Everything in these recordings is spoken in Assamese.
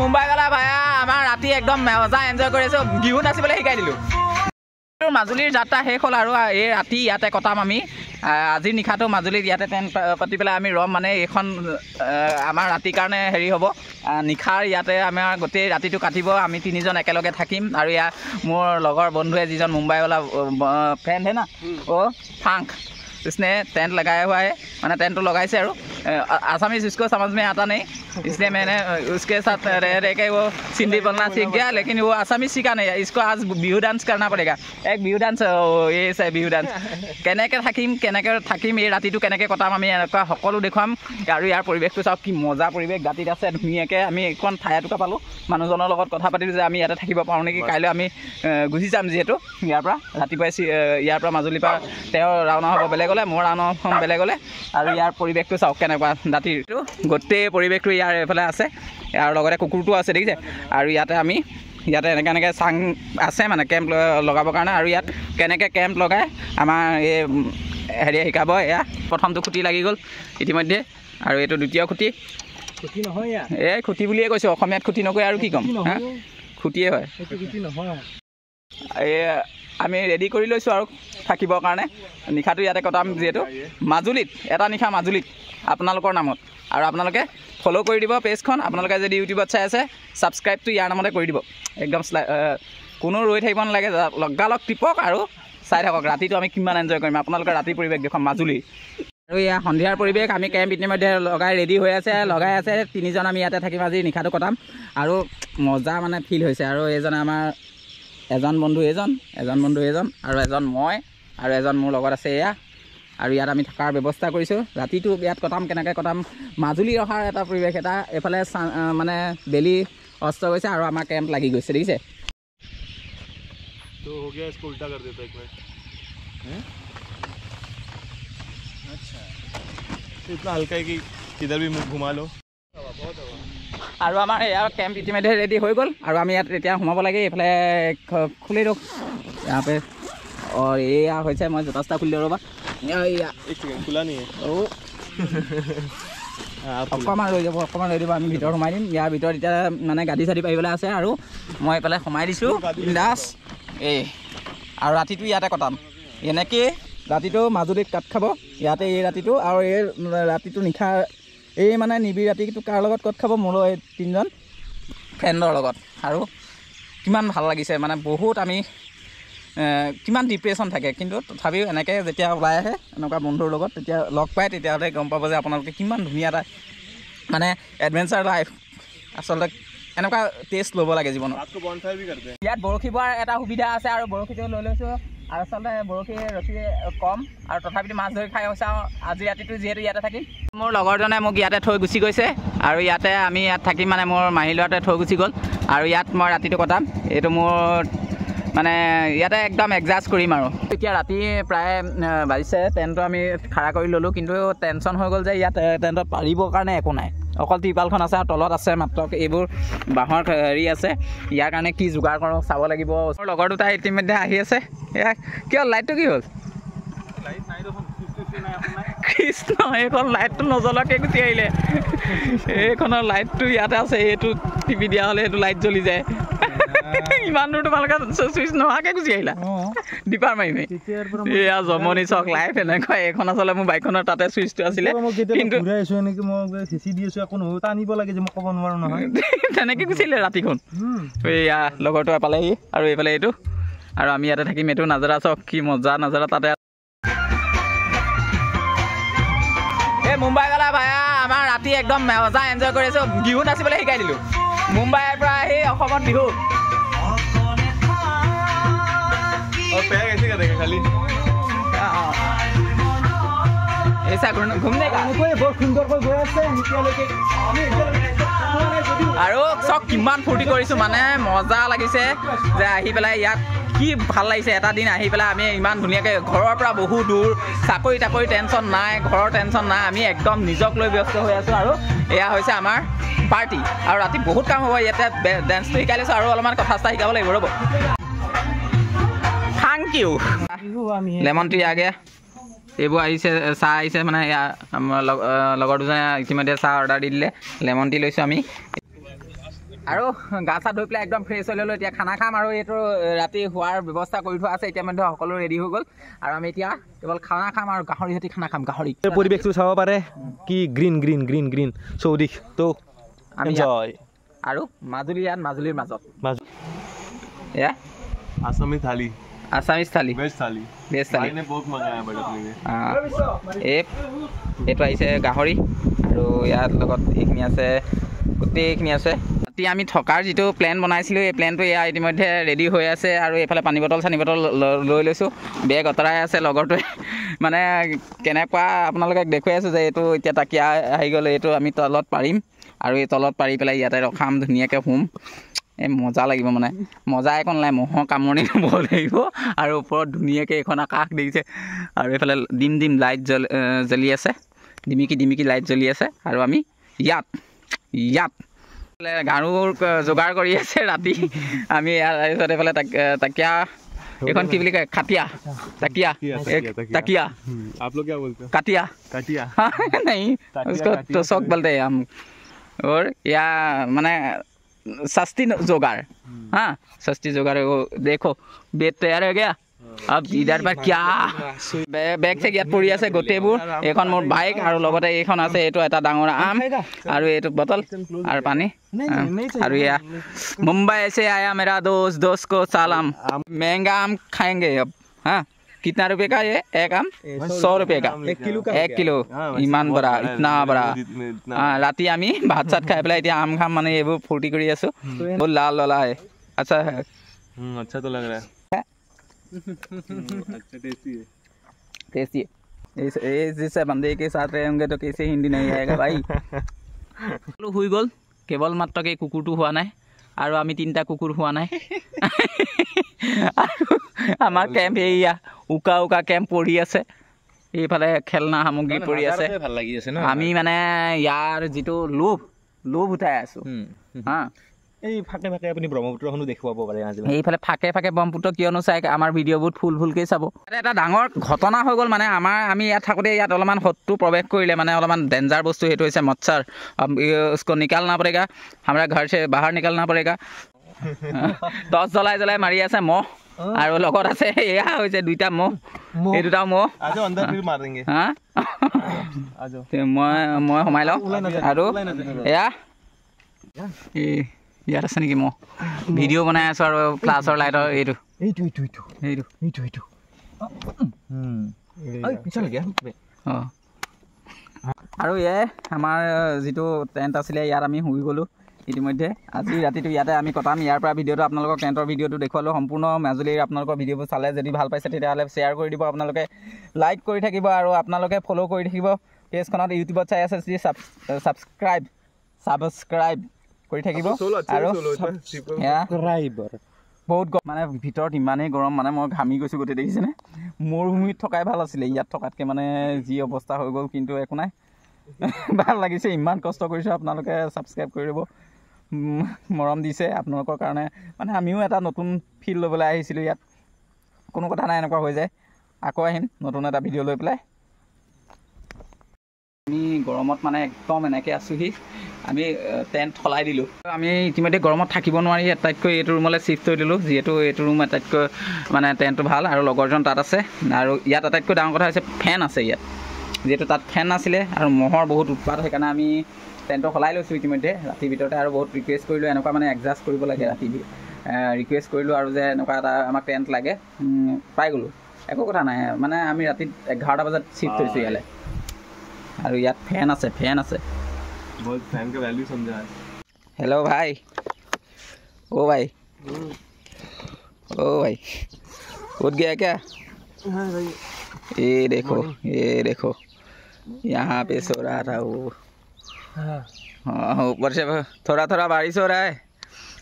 মুম্বাই वाला ভাইয়া আমাৰ ৰাতি একদম মজা এনজয় কৰি আছোঁ, বিহু নাচিবলৈ শিকাই দিলোঁ। মাজুলীৰ যাত্ৰা শেষ হ'ল আৰু এই ৰাতি ইয়াতে কটাম আমি। আজিৰ নিশাটো মাজুলীত ইয়াতে টেণ্ট পাতি পেলাই আমি ৰ'ম, মানে এইখন আমাৰ ৰাতিৰ কাৰণে হেৰি হ'ব, নিশাৰ ইয়াতে আমাৰ গোটেই ৰাতিটো কাটিব। আমি তিনিজন একেলগে থাকিম। আৰু ইয়াৰ মোৰ লগৰ বন্ধুৱে যিজন মুম্বাইৱালা ফ্ৰেণ্ড হে না, অ' ফাংক इसने टेंट लगाया हुआ है, मैंने टेंट तो लगाइसे और आसामीज इसको समझ में आता नहीं, इसलिए मैंने उसके साथ रह रह के वो सिंधी बोलना सीख गया, लेकिन वो आसामीज सीखा नहीं। इसको आज बिहू डांस करना पड़ेगा, एक बिहू डांस, ये है बिहू डांस। কেনেকৈ থাকিম, কেনেকৈ থাকিম, এই ৰাতিটো কেনেকৈ কটাম আমি এনেকুৱা সকলো দেখুৱাম। আৰু ইয়াৰ পৰিৱেশটো চাওক, কি মজা পৰিৱেশ, দাঁতিত আছে ধুনীয়াকৈ। আমি এইখন ঠাই এটুকুৰা পালোঁ, মানুহজনৰ লগত কথা পাতিলোঁ যে আমি ইয়াতে থাকিব পাৰোঁ নেকি, কাইলৈ আমি গুচি যাম যিহেতু ইয়াৰ পৰা। ৰাতিপুৱাই ইয়াৰ পৰা মাজুলীৰ পৰা তেওঁ ৰাওনা হ'ব বেলেগলৈ, মই ৰাওনা হ'ম বেলেগলৈ। আৰু ইয়াৰ পৰিৱেশটো চাওক কেনেকুৱা, দাঁতিৰ গোটেই পৰিৱেশটো ইয়াৰ এইফালে আছে, আৰু লগতে কুকুৰটো আছে দেখিছে। আৰু ইয়াতে আমি ইয়াতে এনেকৈ এনেকৈ চাং আছে মানে কেম্প লগাবৰ কাৰণে। আৰু ইয়াত কেনেকৈ কেম্প লগাই আমাৰ এই হেৰিয়ে শিকাব। এয়া প্ৰথমটো খুঁটি লাগি গ'ল ইতিমধ্যে, আৰু এইটো দ্বিতীয় খুঁটি। এই খুঁটি বুলিয়ে কৈছোঁ, অসমীয়াত খুঁটি নকয় আৰু কি ক'ম, হা খুঁটিয়ে হয়। এই আমি ৰেডি কৰি লৈছোঁ আৰু থাকিবৰ কাৰণে। নিশাটো ইয়াতে কটাম যিহেতু মাজুলীত, এটা নিশা মাজুলীত আপোনালোকৰ নামত। আৰু আপোনালোকে ফ'ল' কৰি দিব পেজখন, আপোনালোকে যদি ইউটিউবত চাই আছে ছাবস্ক্ৰাইবটো ইয়াৰ নামতে কৰি দিব। একদম কোনো ৰৈ থাকিব নালাগে, লগালগ টিপক আৰু চাই থাকক। ৰাতিটো আমি কিমান এনজয় কৰিম, আপোনালোকে ৰাতিৰ পৰিৱেশ দেখুৱাম মাজুলীৰ। আৰু এয়া সন্ধিয়াৰ পৰিৱেশ, আমি কেম্প ইতিমধ্যে লগাই ৰেডি হৈ আছে, লগাই আছে তিনিজন। আমি ইয়াতে থাকিম, আজি নিশাটো কটাম আৰু মজা মানে ফিল হৈছে। আৰু এইজনে আমাৰ এজন বন্ধু, এইজন এজন বন্ধু, এইজন আৰু এজন মই, আৰু এজন মোৰ লগত আছে এয়া। আৰু ইয়াত আমি থকাৰ ব্যৱস্থা কৰিছোঁ, ৰাতিটো ইয়াত কটাম। কেনেকৈ কটাম, মাজুলী অহাৰ এটা পৰিৱেশ এটা। এইফালে মানে বেলি অস্ত গৈছে আৰু আমাৰ কেম্প লাগি গৈছে দেখিছে। तो हो गया, इसको उल्टा कर देता एक मिनट। अच्छा इतना हल्का है कि किधर भी मुंह घुमा लो। আৰু আমাৰ ইয়াৰ কেম্প ইতিমধ্যে ৰেডি হৈ গ'ল আৰু আমি ইয়াত এতিয়া সোমাব লাগে। এইফালে খুলি দিয়ক ইয়াৰ পে। অঁ এয়া হৈছে, মই জোতা চোতা খুলি দিওঁ ৰ'বা। অকণমান ৰৈ যাব, অকণমান ৰৈ দিব, আমি ভিতৰত সোমাই দিম। ইয়াৰ ভিতৰত এতিয়া মানে গাদী চাদি পাৰিবলৈ আছে আৰু মই এইফালে সোমাই দিছোঁ বিন্দাছ। এই আৰু ৰাতিটো ইয়াতে কটাম এনেকেই। ৰাতিটো মাজুলীত কাট খাব ইয়াতে এই ৰাতিটো। আৰু এই ৰাতিটো নিশা এই মানে নিবিড় ৰাতিটো কাৰ লগত ক'ত খাব, মোৰ এই তিনিজন ফ্ৰেণ্ডৰ লগত। আৰু কিমান ভাল লাগিছে মানে, বহুত আমি কিমান ডিপ্ৰেশ্যন থাকে, কিন্তু তথাপিও এনেকৈ যেতিয়া ওলাই আহে এনেকুৱা বন্ধুৰ লগত, তেতিয়া লগ পায়, তেতিয়াহ'লে গম পাব যে আপোনালোকে কিমান ধুনীয়া এটা মানে এডভেঞ্চাৰ লাইফ আচলতে এনেকুৱা টেষ্ট ল'ব লাগে জীৱনত। ইয়াত বৰশী বোৱাৰ এটা সুবিধা আছে আৰু বৰশীটো লৈ লৈছোঁ। আৰু আচলতে বৰশী ৰছী কম আৰু তথাপিতো মাছ ধৰি খাই চাওঁ। আজি ৰাতিটো যিহেতু ইয়াতে থাকিম। মোৰ লগৰজনে মোক ইয়াতে থৈ গুচি গৈছে আৰু ইয়াতে আমি ইয়াত থাকিম, মানে মোৰ মাহী ল'ৰাটোৱে থৈ গুচি গ'ল আৰু ইয়াত মই ৰাতিটো কটাম। এইটো মোৰ মানে ইয়াতে একদম এডজাষ্ট কৰিম আৰু। এতিয়া ৰাতি প্ৰায় বাজিছে, টেণ্টটো আমি খাৰা কৰি ল'লোঁ, কিন্তু টেনশ্যন হৈ গ'ল যে ইয়াত টেণ্টত পাৰিবৰ কাৰণে একো নাই, অকল ত্ৰিপালখন আছে আৰু তলত আছে মাত্ৰ এইবোৰ বাঁহৰ হেৰি আছে। ইয়াৰ কাৰণে কি যোগাৰ কৰোঁ চাব লাগিব। মোৰ লগৰ দুটা ইতিমধ্যে আহি আছে। এয়া কিয় লাইটটো কি হ'ল? কৃষ্ণ, এইখন লাইটটো নজ্বলাকৈ গুচি আহিলে। এইখনৰ লাইটটো ইয়াতে আছে, এইটো টিপি দিয়া হ'লে সেইটো লাইট জ্বলি যায়। ইমান দূৰ তোমালোকে চুইচ নোহোৱাকৈ গুচি আহিলা ডিপাৰ মাৰি মাৰি। এয়া জমনি চাওক লাইফ এনেকুৱা। এইখন আচলতে মোৰ বাইকখনৰ তাতে চুইচটো আছিলে, কিন্তু তেনেকৈ গুচি আহিলে ৰাতিখন। এয়া লগৰটো পালেহি আৰু এইফালে এইটো, আৰু আমি ইয়াতে থাকিম। এইটো নাজাৰা চাওক, কি মজা নাজাৰা তাতে। এই মুম্বাই वाला ভাইয়া আমাৰ ৰাতি একদম মজা এনজয় কৰি আছোঁ। বিহু নাচিবলৈ শিকাই দিলোঁ, মুম্বাইৰ পৰা আহি অসমত বিহু। আৰু চব কিমান ফূৰ্তি কৰিছোঁ, মানে মজা লাগিছে যে আহি পেলাই ইয়াত কি ভাল লাগিছে। এটা দিন আহি পেলাই আমি ইমান ধুনীয়াকৈ ঘৰৰ পৰা বহু দূৰ, চাকৰি তাকৰি টেনশ্যন নাই, ঘৰৰ টেনশ্যন নাই, আমি একদম নিজক লৈ ব্যস্ত হৈ আছোঁ। আৰু এয়া হৈছে আমাৰ পাৰ্টি। আৰু ৰাতি বহুত কাম হ'ব, ইয়াতে ডেন্সটো শিকাই লৈছোঁ আৰু অলপমান কথা চথা শিকাব লাগিব ৰ'ব। Thank U. Lemon tea আগে এইবোৰ আহিছে, চাহ আহিছে, মানে লগৰ দুজনে ইতিমধ্যে চাহ অৰ্ডাৰ দি দিলে। লেমন টি লৈছোঁ আমি। আৰু গা চা ধুই পেলাই একদম ফ্ৰেছ হৈ ল'লোঁ। এতিয়া খানা খাম আৰু এইটো ৰাতি শোৱাৰ ব্যৱস্থা কৰি থোৱা আছে। এতিয়া মানে সকলো ৰেডি হৈ গ'ল আৰু আমি এতিয়া কেৱল খানা খাম আৰু গাহৰি সৈতে খানা খাম। গাহৰি পৰিৱেশটো চাব পাৰে কি গ্ৰীণ গ্ৰীণ গ্ৰীণ গ্ৰীণ চৌদিশ। তো আমি আৰু মাজুলী ইয়াত মাজুলীৰ মাজত এয়া আছামী থালি, আছামিজ থালি, ভেজ থালি, ভেজ থালি এইটো আহিছে গাহৰি আৰু ইয়াৰ লগত এইখিনি আছে, গোটেইখিনি আছে। ৰাতি আমি থকাৰ যিটো প্লেন বনাইছিলোঁ এই প্লেনটো এয়া ইতিমধ্যে ৰেডি হৈ আছে। আৰু এইফালে পানী বটল চানী বটল লৈ লৈছোঁ, বেগ অঁতৰাই আছে লগৰটোৱে। মানে কেনেকুৱা আপোনালোকে দেখুৱাই আছোঁ যে এইটো এতিয়া তাকিয়া আহি গ'ল, এইটো আমি তলত পাৰিম আৰু এই তলত পাৰি পেলাই ইয়াতে ৰখাম, ধুনীয়াকৈ শুম। এই মজা লাগিব, মানে মজা একো নাই, মহৰ কামুৰণি ল'ব লাগিব। আৰু ওপৰত ধুনীয়াকৈ এইখন আকাশ দেখিছে আৰু এইফালে ডিম ডিম লাইট জ্বলি আছে, ডিমিকি ডিমিকি লাইট জ্বলি আছে। আৰু আমি ইয়াত ইয়াত গাৰুৰ যোগাৰ কৰি আছে ৰাতি আমি। তাৰপিছত এইফালে তাকিয়া, এইখন কি বুলি কয়, খাটিয়া, তাকিয়া, তাকিয়া, কাটিয়া, नहीं उसको तो शौक बोलते हैं हम। और या माने सस्ती जोगाड़, हाँ सस्ती जोगाड़। वो देखो बेड तैयार हो गया। अब इधर पर क्या বেগ চেগ ইয়াত পৰি আছে গোটেইবোৰ। এইখন মোৰ বাইক আৰু লগতে এইখন আছে, এইটো এটা ডাঙৰ আম আৰু এইটো বটল আৰু পানী। আৰু এয়া মুম্বাই से आया मेरा दोस्त, दोस्त को सलाम। महंगा आम खाएंगे अब। हाँ कितना रुपये का ये एक आम? 100 रुपये का 1 किलो। ইমান বৰা, ইतना বৰা। ৰাতি আমি ভাত চাত খাই পেলাই এতিয়া আম খাম, মানে এইবোৰ ফূৰ্তি কৰি আছোঁ। বহুত লাল ললা है, अच्छा है, अच्छा तो लग रहा है, अच्छा टेस्टी है, टेस्टी है। इस जिस बंदे के साथ रहेंगे तो कैसे हिंदी नहीं आएगा भाई। শুই গ'ল, কেৱল মাত্ৰ এই কুকুৰটো হোৱা নাই আৰু আমি তিনিটা কুকুৰ হোৱা নাই। আৰু আমাৰ কেম্প এইয়া উকা উকা কেম্প পৰি আছে, এইফালে খেলনা সামগ্ৰী পৰি আছে। ভাল লাগি আছে ন? আমি মানে ইয়াৰ যিটো লোভ, লোভ উঠাই আছোঁ। হা এই ফাঁকে ফাঁকে আপুনি ব্ৰহ্মপুত্ৰখনো দেখুৱাব পাৰে আজি। এইফালে ফাঁকে ফাঁকে ব্ৰহ্মপুত্ৰ কিয়নো চাই, আমাৰ ভিডিঅ'বোৰ ফুল ফুলকৈ চাব। এটা ডাঙৰ ঘটনা হৈ গ'ল, মানে আমাৰ আমি ইয়াত থাকোঁতে ইয়াত অলপমান শত্ৰু প্ৰৱেশ কৰিলে, মানে অলপমান ডেঞ্জাৰ বস্তু, সেইটো হৈছে মচ্ছৰ। उसको निकालना पड़ेगा, हमारा घर से बाहर निकालना पड़ेगा। টৰ্চ জ্বলাই জ্বলাই মাৰি আছে মহ, আৰু লগত আছে এয়া হৈছে দুইটা মহ, এই দুটা মহ। মই সোমাই লওঁ। আৰু এয়া এই ইয়াত আছে নেকি মহ? ভিডিঅ' বনাই আছোঁ আৰু ফ্লাছৰ লাইটৰ এইটো এইটো এইটো এইটো এইটো এইটো এইটো। অঁ আৰু এয়াই আমাৰ যিটো টেণ্ট আছিলে, ইয়াত আমি শুই গ'লোঁ ইতিমধ্যে। আজি ৰাতিটো ইয়াতে আমি কটাম। ইয়াৰ পৰা ভিডিঅ'টো আপোনালোকক টেণ্টৰ ভিডিঅ'টো দেখুৱালোঁ। সম্পূৰ্ণ মাজুলীৰ আপোনালোকৰ ভিডিঅ'বোৰ চালে যদি ভাল পাইছে তেতিয়াহ'লে শ্বেয়াৰ কৰি দিব, আপোনালোকে লাইক কৰি থাকিব আৰু আপোনালোকে ফ'ল' কৰি থাকিব পেজখনত। ইউটিউবত চাই আছে যদি ছাবস্ক্ৰাইব কৰি থাকিব। আৰু বহুত মানে ভিতৰত ইমানেই গৰম, মানে মই ঘামি গৈছোঁ গোটেই, দেখিছেনে? মৰুভূমিত থকাই ভাল আছিলে ইয়াত থকাতকৈ, মানে যি অৱস্থা হৈ গ'ল। কিন্তু একো নাই, ভাল লাগিছে। ইমান কষ্ট কৰিছোঁ, আপোনালোকে ছাবস্ক্ৰাইব কৰি দিব, মৰম দিছে আপোনালোকৰ কাৰণে। মানে আমিও এটা নতুন ফিল ল'বলৈ আহিছিলোঁ ইয়াত, কোনো কথা নাই, এনেকুৱা হৈ যায়। আকৌ আহিম নতুন এটা ভিডিঅ' লৈ পেলাই। আমি গৰমত মানে একদম এনেকৈ আছোঁহি। আমি টেণ্ট সলাই দিলোঁ। আমি ইতিমধ্যে গৰমত থাকিব নোৱাৰি আটাইতকৈ এইটো ৰুমলৈ শ্বিফ্ট হৈ দিলোঁ, যিহেতু এইটো ৰুম আটাইতকৈ মানে টেণ্টটো ভাল। আৰু লগৰজন তাত আছে। আৰু ইয়াত আটাইতকৈ ডাঙৰ কথা হৈছে ফেন আছে ইয়াত, যিহেতু তাত ফেন নাছিলে আৰু মহৰ বহুত উৎপাত, সেইকাৰণে আমি টেণ্টটো সলাই লৈছোঁ ইতিমধ্যে ৰাতিৰ ভিতৰতে। আৰু বহুত ৰিকুৱেষ্ট কৰিলোঁ, এনেকুৱা মানে এডজাষ্ট কৰিব লাগে ৰাতি, ৰিকুৱেষ্ট কৰিলোঁ আৰু যে এনেকুৱা এটা আমাক টেণ্ট লাগে, পাই গ'লোঁ, একো কথা নাই। মানে আমি ৰাতি 11টা বজাত শ্বিফ্ট হৈছোঁ ইয়ালৈ। আৰু ইয়াত ফেন আছে, ফেন আছে। হেল্ল' ভাই, অ' ভাই, অ' भाई उठ गया क्या? ये देखो, ये देखो, यहाँ पे सो रहा था वो। हाँ, ऊपर से थोड़ा थोड़ा बारिश हो रहा है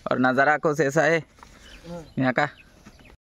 और नज़ारा कुछ ऐसा है यहाँ का।